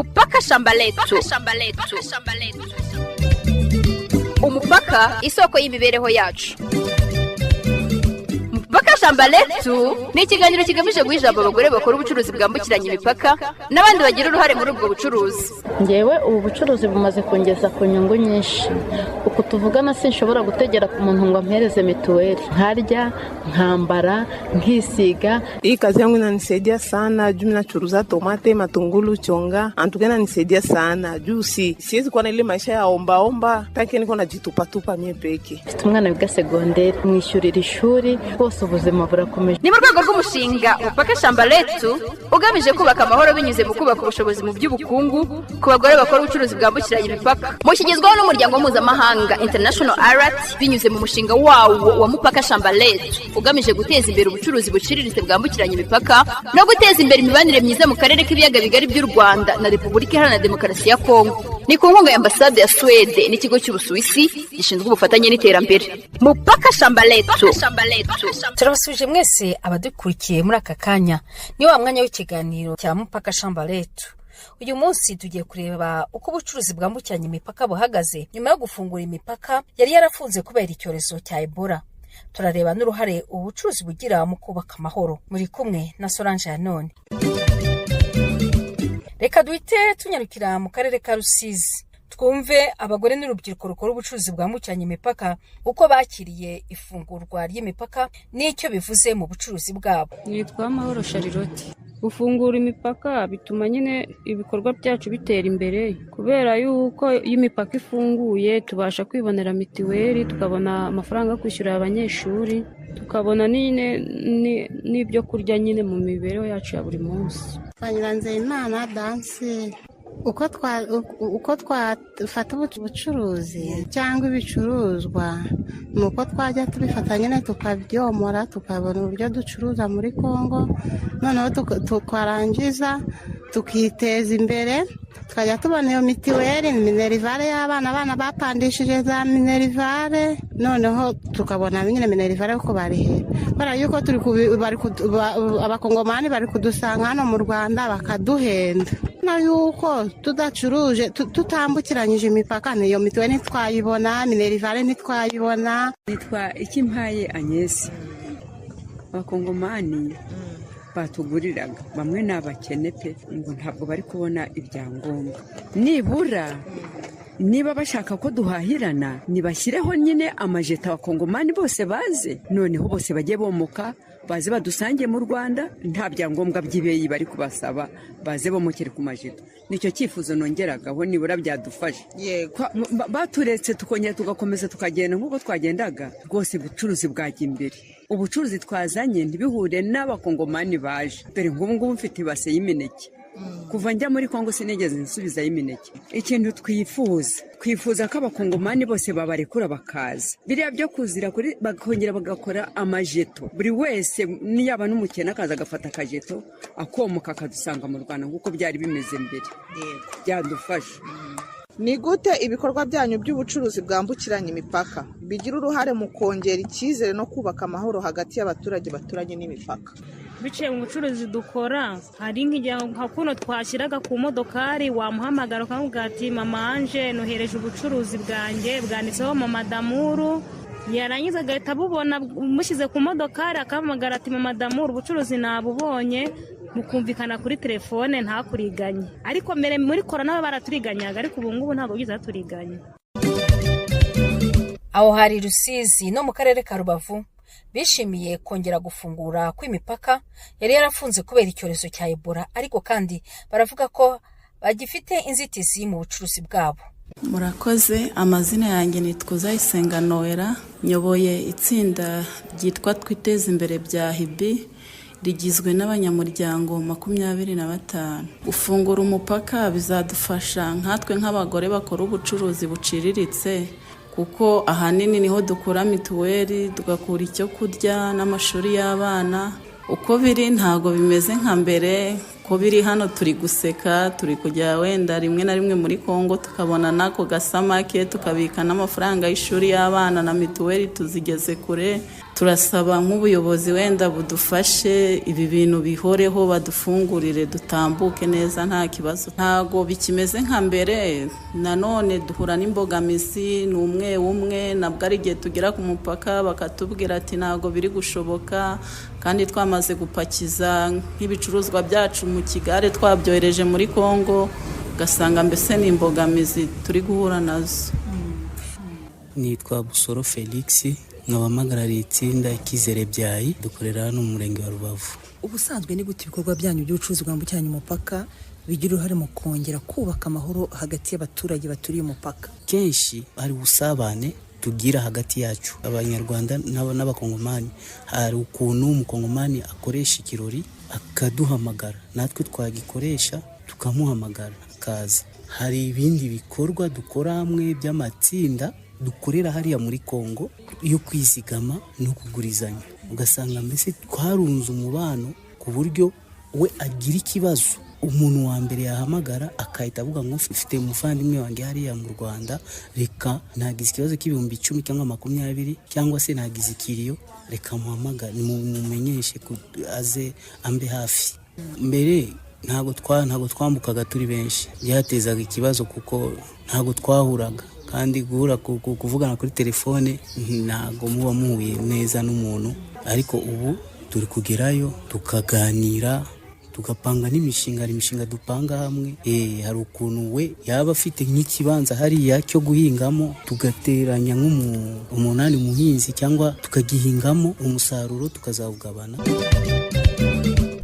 Mupaka Shamba Letu. Umupaka, isoko y'imibereho yacu. Mupaka Shamba Letu ni ikiganiro kigamije guha ijambo abagore bakora ubucuruzi bwambukiranya imipaka n'abandi bagira uruhare muri ubwo bucuruzi. Ngewe ubu bucuruzi bumaze kungeza ku nyungu nyinshi. Uku tuvugana sinshobora gutegera ku muntu ngo ampereze mituweli, nkarya, nkambara, nkisiga. Hii kazi yangu inanisaidia sana juu nachuruza tomate, matungulu, chonga. Antuka inanisaidia sana juu siwezi kuwa na ile maisha ya omba omba, tanke niko najitupatupa mie peke. Mfite umwana wiga segonderi, mwishyurira ishuri, bose ubuzima burakomeje. Ni mu rwego rw'umushinga Mupaka Shamba Letu ugamije kubaka amahoro binyuze mu kubaka ubushobozi mu by'ubukungu ku bagore bakora ubucuruzi bwambukiranya imipaka. Mushyigizwaho n'umuryango mpuzamahanga International Alert binyuze mu mushinga wawo wa Mupaka Shamba Letu ugamije guteza imbere ubucuruzi buciriritse bwambukiranya imipaka no guteza imbere imibanire myiza mu karere k'ibiyaga bigari by'u Rwanda na Repubulika Iharanira Demokarasi ya Kongo. Ni ku nkunga ya Ambasade ya Suwede n'ikigo cy'Ubusuwisi gishinzwe ubufatanye n'iterambere. Mupaka Shamba Letu. Turabasubije mwese abadukurikiye muri aka kanya. Ni wa mwanya w'ikiganiro cya Mupaka Shamba Letu. Uyu munsi tugiye kureba uko ubucuruzi bwambukiranya imipaka buhagaze nyuma yo gufungura imipaka yari yarafunze kubera icyorezo cya Ebola. Turareba n'uruhare ubucuruzi bugira mu kubaka amahoro. Muri kumwe na Solange ya none. Reka duhite tunyarukira mu karere ka Rusizi, twumve abagore n'urubyiruko rukora ubucuruzi bwambukiranya imipaka uko bakiriye ifungurwa ry'imipaka n'icyo bivuze mu bucuruzi bwabo. Nitwa Amahoro Charlotte. Gufungura imipaka bituma nyine ibikorwa byacu bitera imbere, kubera yuko iyo imipaka ifunguye tubasha kwibonera mitiweli, tukabona amafaranga yo kwishyurira abanyeshuri, tukabona nyine n'ibyo kurya nyine mu mibereho yacu ya buri munsi. Nyiranzeyimana Danse. Uko twafata ubucuruzi cyangwa ibicuruzwa ni uko twajya tubifata nyine tukabyomora, tukabona uburyo ducuruza muri Kongo, noneho tukarangiza tukiteza imbere, tukajya tubona iyo mitiweli, minerivare y'abana, abana bapandishije za minerivare, noneho tukabona nyine minerivare kuko barihera, kubera yuko abakongomani bari kudusanga hano mu Rwanda bakaduhenda. Na yuko tudacuruje, tutambukiranyije imipaka, niyo mitiweli ntitwayibona, minerivare ntitwayibona. Nitwa Ikimpaye Agnes. Abakongomani batuguriraga bamwe ni abakene pe, ngo ntabwo bari kubona ibyangombwa. Nibura niba bashaka ko duhahirana, nibashyireho nyine amajeta abakongomani bose baze, noneho bose bajye bomoka, baze badusange mu Rwanda, nta byangombwa by'ibeyi bari kubasaba, baze bomokere ku majeto. Nicyo cyifuzo nongeragaho, nibura byadufasha. Baturetse tukongera tugakomeza tukagenda nk'uko twagendaga, rwose ubucuruzi bwajya imbere. Ubucuruzi twazanye ntibihure n'abakongomani baje. Dore nk'ubu ngubu mfite ibase y'imineke. Kuva njya muri Kongo sinigeze nsubizayo imineke. Ikintu twifuza ko abakongomani bose babarekura bakaza. Biriya byo kuzira kuri bakongera bagakora amajeto. Buri wese niyaba n'umukene akaza agafata akajeto akomoka akadusanga mu Rwanda nk'uko byari bimeze mbere. Byadufasha. Ni gute ibikorwa byanyu by'ubucuruzi bwambukiranya imipaka bigira uruhare mu kongera icyizere no kubaka amahoro hagati y'abaturage baturanye n'imipaka? Biciye mu bucuruzi dukora, hari nk'igihe nka kuno twashyiraga ku modokari, wamuhamagara ukamubwira ati mama Anje nohereje ubucuruzi bwanjye bwanditseho mama Damuru, yarangiza agahita abubona mushyize ku modokari, akahamagara ati mama Damuru ubucuruzi nabubonye, mukumvikana kuri telefone ntakuriganye. Ariko mbere muri korona baraturiganyaga, ariko ubu ngubu ntabwo byiza baturiganya. Aho hari Rusizi no mu karere ka Rubavu bishimiye kongera gufungura kw'imipaka yari yarafunze kubera icyorezo cya Ebola, ariko kandi baravuga ko bagifite inzitizi mu bucuruzi bwabo. Murakoze, amazina yanjye nitwa Uzayisenga Noella, nyoboye itsinda ryitwa Twiteze Imbere bya Hibi, rigizwe n'abanyamuryango 25. Gufungura umupaka bizadufasha nkatwe nk'abagore bakora ubucuruzi buciriritse, kuko ahanini niho dukura mituweli, tugakura icyo kurya n'amashuri y'abana. Uko biri ntabwo bimeze nka mbere, uko biri hano turi guseka, turi kujya wenda rimwe na rimwe muri Kongo tukabona n'ako gasamake, tukabika n'amafaranga y'ishuri y'abana na mituweli tuzigeze kure. Turasaba nk'ubuyobozi wenda budufashe ibi bintu bihoreho, badufungurire dutambuke neza nta kibazo. Ntago bikimeze nka mbere, nanone duhura n'imbogamizi, ni umwe umwe, nabwo ari igihe tugera ku mupaka bakatubwira ati ntago biri gushoboka, kandi twamaze gupakiza nk'ibicuruzwa byacu mu kigare twabyohereje muri Kongo, ugasanga mbese ni imbogamizi turi guhura nazo. Nitwa Busoro Felix, nkaba mpagarariye itsinda Icyizere Byayi, dukorera hano mu murenge wa Rubavu. Ubusanzwe ni gute ibikorwa byanyu by'ubucuruzi bwambukiranya umupaka bigira uruhare mu kongera kubaka amahoro hagati y'abaturage baturiye umupaka? Kenshi hari ubusabane tugira hagati yacu Abanyarwanda n'Abakongomani. Hari ukuntu umukongomani akoresha ikirori akaduhamagara, natwe twagikoresha tukamuhamagara akaza. Hari ibindi bikorwa dukora hamwe by'amatsinda dukorera hariya muri Kongo yo kwizigama no kugurizanya, ugasanga mbese twarunze umubano ku buryo we agira ikibazo umuntu wa mbere yahamagara akahita avuga ngo mfite umuvandimwe wanjye hariya mu Rwanda, reka nagize ikibazo cy'ibihumbi 10 cyangwa 20, cyangwa se nagize ikiriyo, reka muhamagare mumenyeshe aze ambe hafi. Mbere ntabwo twambukaga turi benshi, byatezaga ikibazo kuko ntabwo twahuraga, kandi guhura kuvugana kuri telefone ntabwo muba muhuye neza n'umuntu. Ariko ubu turi kugerayo tukaganira, tugapanga n'imishinga, hari imishinga dupanga hamwe. Hari ukuntu we yaba afite nk'ikibanza hariya cyo guhingamo, tugateranya nk'umunani muhinzi cyangwa tukagihingamo, umusaruro tukazawugabana.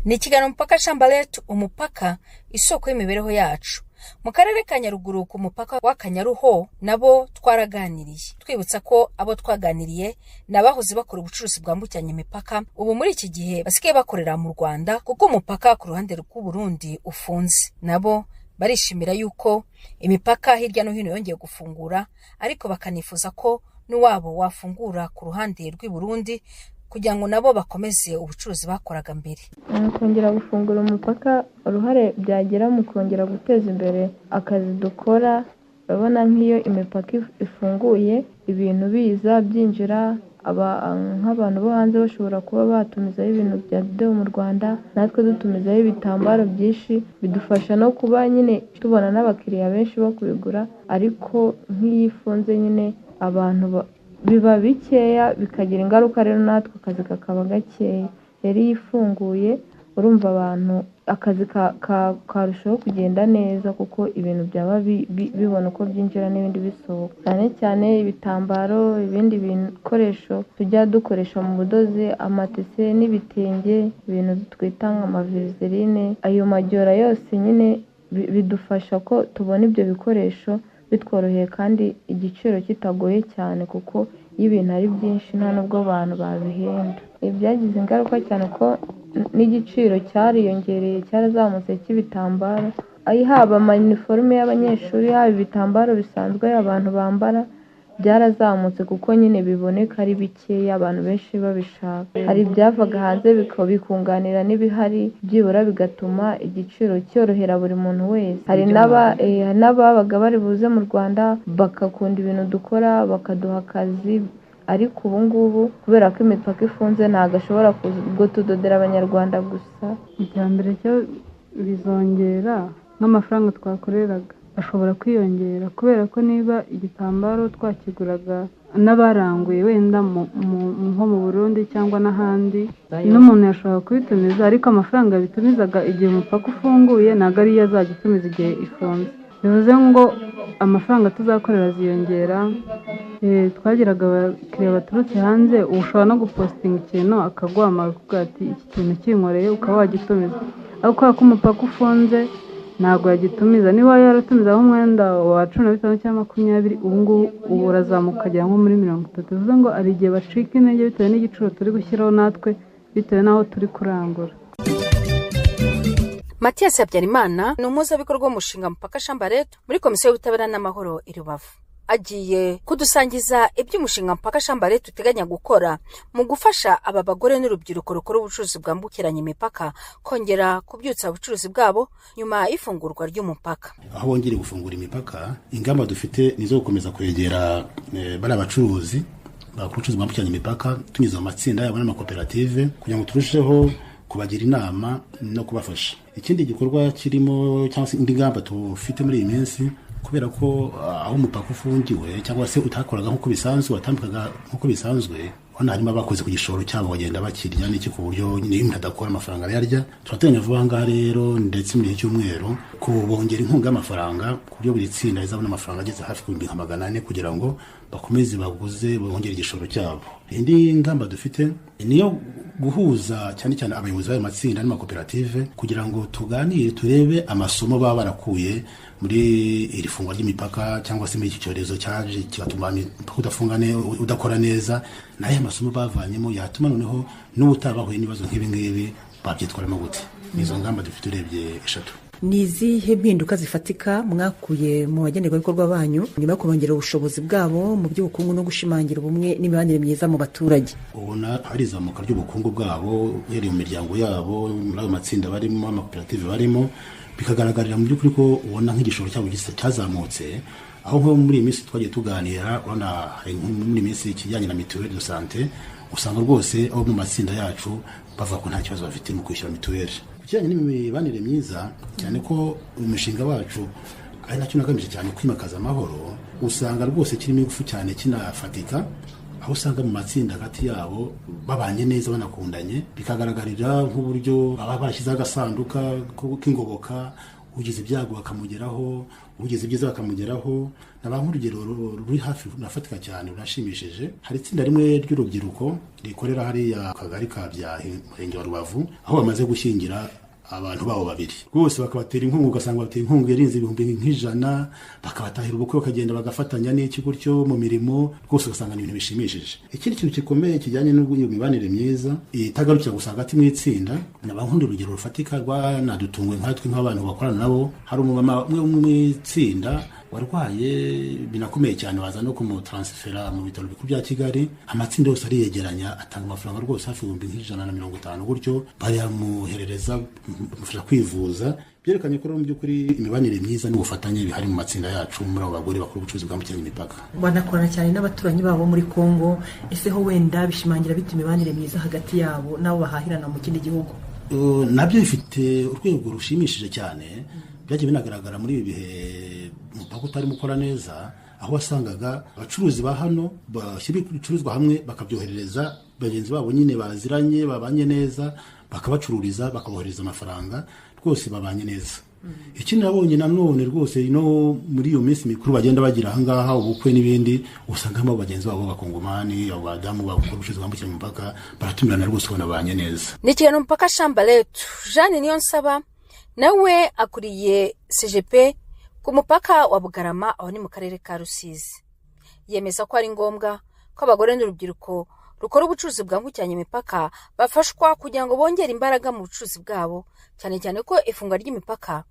Ni ikiganiro Mupaka Shamba Letu, umupaka isoko y'imibereho yacu. Mu karere ka Nyaruguru ku mupaka w'Akanyaruho nabo twaraganiriye, twibutsa ko abo twaganiriye ni abahoze bakora ubucuruzi bwambukiranya imipaka, ubu muri iki gihe basigaye bakorera mu Rwanda kuko umupaka ku ruhande rw'u Burundi ufunze. Nabo barishimira yuko imipaka hirya no hino yongeye gufungura, ariko bakanifuza ko n'uwabo wafungura ku ruhande rw'i Burundi kugira ngo nabo bakomeze ubucuruzi bakoraga mbere. Kongera gufungura umupaka, uruhare byagira mu kongera guteza imbere akazi dukora, urabona nk'iyo imipaka ifunguye ibintu biza byinjira, nk'abantu bo hanze bashobora kuba batumizaho ibintu byadodewe mu Rwanda, natwe dutumizaho ibitambaro byinshi, bidufasha no kuba nyine tubona n'abakiriya benshi bo kubigura. Ariko nk'iyo ifunze nyine abantu biba bikeya, bikagira ingaruka rero natwe akazi kakaba gakeya. Rero iyo ifunguye urumva abantu akazi karushaho kugenda neza, kuko ibintu byaba bibona uko byinjira n'ibindi bisohoka, cyane cyane ibitambaro, ibindi bikoresho tujya dukoresha mu budozi, amatise n'ibitenge, ibintu twita nk'amavezeline, ayo magyora yose nyine bidufasha ko tubona ibyo bikoresho bitworoheye kandi igiciro kitagoye cyane, kuko iyo ibintu ari byinshi nta nubwo abantu babihenda. Byagize ingaruka cyane ko n'igiciro cyariyongereye, cyarazamutse cy'ibitambaro, haba amayiniforume y'abanyeshuri, haba ibitambaro bisanzwe abantu bambara, byarazamutse kuko nyine biboneka ari bikeya, abantu benshi babishaka. Hari ibyavaga hanze bikunganira n'ibihari, byibura bigatuma igiciro cyorohera buri muntu wese. Hari n'ababaga bari buze mu Rwanda bagakunda ibintu dukora bakaduha akazi, ariko ubu ngubu kubera ko imipaka ifunze ntabwo ashobora ubwo tudodera Abanyarwanda gusa. Icya mbere cyo bizongera nk'amafaranga twakoreraga ashobora kwiyongera, kubera ko niba igitambaro twakiguraga n'abaranguye wenda nko mu Burundi cyangwa n'ahandi, n'umuntu yashobora kubitumiza, ariko amafaranga yabitumizaga igihe umupaka ufunguye ntabwo ariyo azajya atumiza igihe ifunze. Bivuze ngo amafaranga tuzakorera aziyongera. Twagiraga abakiriya baturutse hanze, ushobora no gupositinga ikintu akaguhamagara akavuga ati iki kintu kinkoreye, ukaba wagitumiza, ariko kubera ko umupaka ufunze ntabwo yagitumiza. Niba yaratumizaho umwenda wa 15 cyangwa 20, ubu ngubu ubu urazamuka ukagera nko muri 30. Bivuze ngo hari igihe bacika intege bitewe n'igiciro turi gushyiraho natwe, bitewe n'aho turi kurangura. Mathias Habyarimana ni umuhuzabikorwa w'umushinga Mupaka Shamba Letu muri Komisiyo y'Ubutabera n'Amahoro i Rubavu. Agiye kudusangiza iby'umushinga Mupaka Shamba Letu uteganya gukora mu gufasha aba bagore n'urubyiruko rukora ubucuruzi bwambukiranya imipaka kongera kubyutsa ubucuruzi bwabo nyuma y'ifungurwa ry'umupaka. Aho bongere gufungura imipaka, ingamba dufite ni izo gukomeza kwegera bari abacuruzi bakora ubucuruzi bwambukiranya imipaka tunyuze mu matsinda yabo n'amakoperative, kugira ngo turusheho kubagira inama no kubafasha. Ikindi gikorwa kirimo cyangwa se indi ngamba tufite muri iyi minsi, kubera ko aho umupaka ufungiwe cyangwa se utakoraga nk'uko bisanzwe, watambukaga nk'uko bisanzwe, urabona harimo abakoze ku gishoro cyabo bagenda bakirya n'iki, ku buryo nyine iyo umuntu adakora amafaranga arayarya. Turateganya vuba aha ngaha rero ndetse mu gihe cy'umweru kubongera inkunga y'amafaranga, ku buryo buri tsinda rizabona amafaranga ageze hafi ku 400,000 kugira ngo bakomeze baguze bongere igishoro cyabo. Indi ngamba dufite niyo guhuza cyane cyane abayobozi b'ayo matsinda n'amakoperative, kugira ngo tuganire turebe amasomo baba barakuye muri iri fungwa ry'imipaka cyangwa se muri iki cyorezo cyaje kigatuma imipaka udakora neza, n'aya masomo bavanyemo yatuma noneho n'ubutaha bahuye n'ibibazo nk'ibi ngibi babyitwaramo gute. Ni izo ngamba dufite urebye 3. Ni izihe mpinduka zifatika mwakuye mu bagenerwabikorwa banyu nyuma yo kubongerera ubushobozi bwabo mu by'ubukungu no gushimangira ubumwe n'imibanire myiza mu baturage? Ubona hari izamuka ry'ubukungu bwabo uhereye mu miryango yabo, muri ayo matsinda barimo, amakoperative barimo, bikagaragarira mu by'ukuri ko ubona nk'igishoro cyabo cyazamutse. Aho nko muri iyi minsi twagiye tuganira, urabona hari muri iyi minsi ikijyanye na mituweli de sante, usanga rwose abo mu matsinda yacu bavuga ko nta kibazo bafite mu kwishyura mituweli. Ku kijyanye n'imibanire myiza, cyane ko umushinga wacu ari nacyo unagamije cyane kwimakaza amahoro, usanga rwose kirimo ingufu cyane kinafatika, aho usanga mu matsinda hagati yabo babanye neza banakundanye, bikagaragarira nk'uburyo baba bashyizeho agasanduka k'ingoboka, ugize ibyago bakamugeraho, ugize ibyiza bakamugeraho. Naba nk'urugero ruri hafi runafatika cyane runashimishije, hari itsinda rimwe ry'urubyiruko rikorera hariya kagari ka Byahi, murenge wa Rubavu, aho bamaze gushyingira abantu babo babiri, rwose bakabatera inkunga, ugasanga batera inkunga irenze 100,000, bakabatahira ubukwe, bakagenda bagafatanya n'iki gutyo mu mirimo, rwose ugasanga ni ibintu bishimishije. Ikindi kintu gikomeye kijyanye n'imibanire myiza itagarukira gusa hagati mu itsinda, naba nk'undi urugero rufatika rwanadutunguye nkatwe nk'abantu bakorana nabo, hari umumama umwe mu itsinda warwaye binakomeye cyane, baza no kumutaransifera mu bitaro bikuru bya Kigali, amatsinda yose ariyegeranya atanga amafaranga rwose hafi 150,000 gutyo, bayamuherereza bamufasha kwivuza. Byerekanye ko mu by'ukuri imibanire myiza n'ubufatanye bihari mu matsinda yacu muri abo bagore bakora ubucuruzi bwambukiranya imipaka. Banakorana cyane n'abaturanyi babo muri Kongo, ese ho wenda bishimangira bite imibanire myiza hagati yabo n'abo bahahirana mu kindi gihugu? Nabyo bifite urwego rushimishije cyane, byagiye binagaragara muri ibi bihe umupaka utarimo ukora neza, aho wasangaga abacuruzi ba hano bashyira ibicuruzwa hamwe bakabyoherereza bagenzi babo nyine baziranye babanye neza, bakabacururiza bakabohereza amafaranga, rwose babanye neza. Ikindi nabonye nanone rwose no muri iyo minsi mikuru bagenda bagira aha ngaha ubukwe n'ibindi, usanga harimo bagenzi babo b'abakongomani, abo badamu bakora ubucuruzi bwambukiranya imipaka, baratumirana rwose ubona babanye neza. Ni ikiganiro Mupaka Shamba Letu. Jeanne Niyonsaba nawe akuriye CGP ku mupaka wa Bugarama, aho ni mu karere ka Rusizi. Yemeza ko ari ngombwa ko abagore n'urubyiruko rukora ubucuruzi bwambukiranya imipaka bafashwa kugira ngo bongere imbaraga mu bucuruzi bwabo, cyane cyane ko ifunga ry'imipaka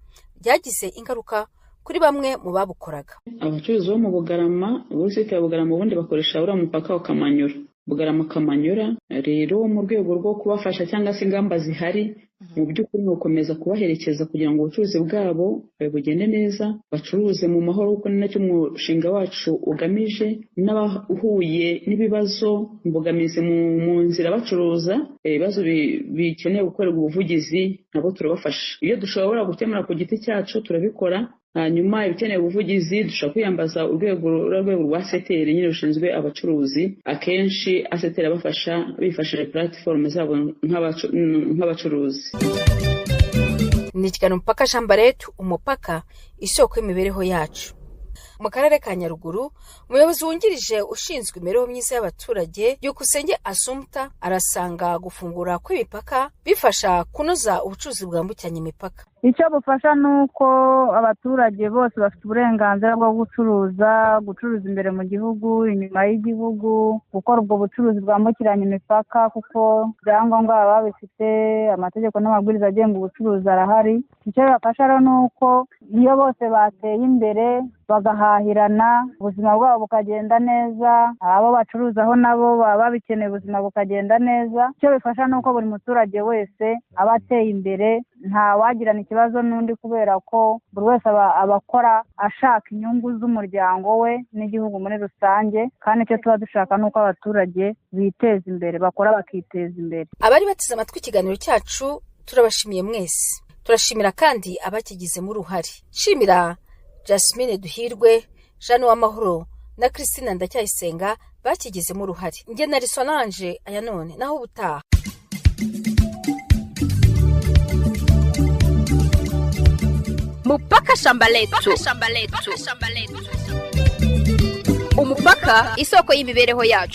ryagize ingaruka kuri bamwe mu babukoraga. Abacuruzi bo mu Bugarama, muri site ya Bugarama ubundi bakoresha uriya mupaka wa Kamanyura, Bugarama Kamanyura. Rero mu rwego rwo kubafasha cyangwa se ingamba zihari mu by'ukuri ni ugukomeza kubaherekeza kugira ngo ubucuruzi bwabo bugende neza, bacuruze mu mahoro, kuko ni nacyo umushinga wacu ugamije. N'abahuye n'ibibazo, imbogamizi mu nzira bacuruza, ibibazo bikeneye gukorerwa ubuvugizi, nabo turabafasha. Iyo dushobora gukemura ku giti cyacu turabikora, hanyuma ibikeneye ubuvugizi dushobora kwiyambaza urwego rwa ACTR nyine rushinzwe abacuruzi. Akenshi ACTR abafasha bifashishije platform zabo nk'abacuruzi. Ni ikiganiro Mupaka Shamba Letu, umupaka isoko y'imibereho yacu. Mu karere ka Nyaruguru, umuyobozi wungirije ushinzwe imibereho myiza y'abaturage Byukusenge Assumpta arasanga gufungura kw'imipaka bifasha kunoza ubucuruzi bwambukiranya imipaka. Icyo bufasha ni uko abaturage bose bafite uburenganzira bwo gucuruza imbere mu gihugu, inyuma y'igihugu, gukora ubwo bucuruzi bwambukiranya imipaka, kuko ibyangombwa baba babifite, amategeko n'amabwiriza agenga ubucuruzi arahari. Icyo bibafasha rero ni uko iyo bose bateye imbere bagahahirana, ubuzima bwabo bukagenda neza, abo bacuruzaho nabo baba babikeneye, ubuzima bukagenda neza. Icyo bifasha ni uko buri muturage wese aba ateye imbere, Nta wagirana ikibazo n'undi, kubera ko buri wese aba akora ashaka inyungu z'umuryango we n'igihugu muri rusange. Kandi icyo tuba dushaka ni uko abaturage biteza imbere, bakora bakiteza imbere. Abari bateze amatwi ikiganiro cyacu, turabashimiye mwese. Turashimira kandi abakigizemo uruhare. Nshimira Jasmine Duhirwe, Jeanne Uwamahoro na Christine Ndacyayisenga bakigizemo uruhare. Njye na Solange aya none, naho ubutaha. Mupaka shamba letu. Umupaka, isoko y'imibereho yacu.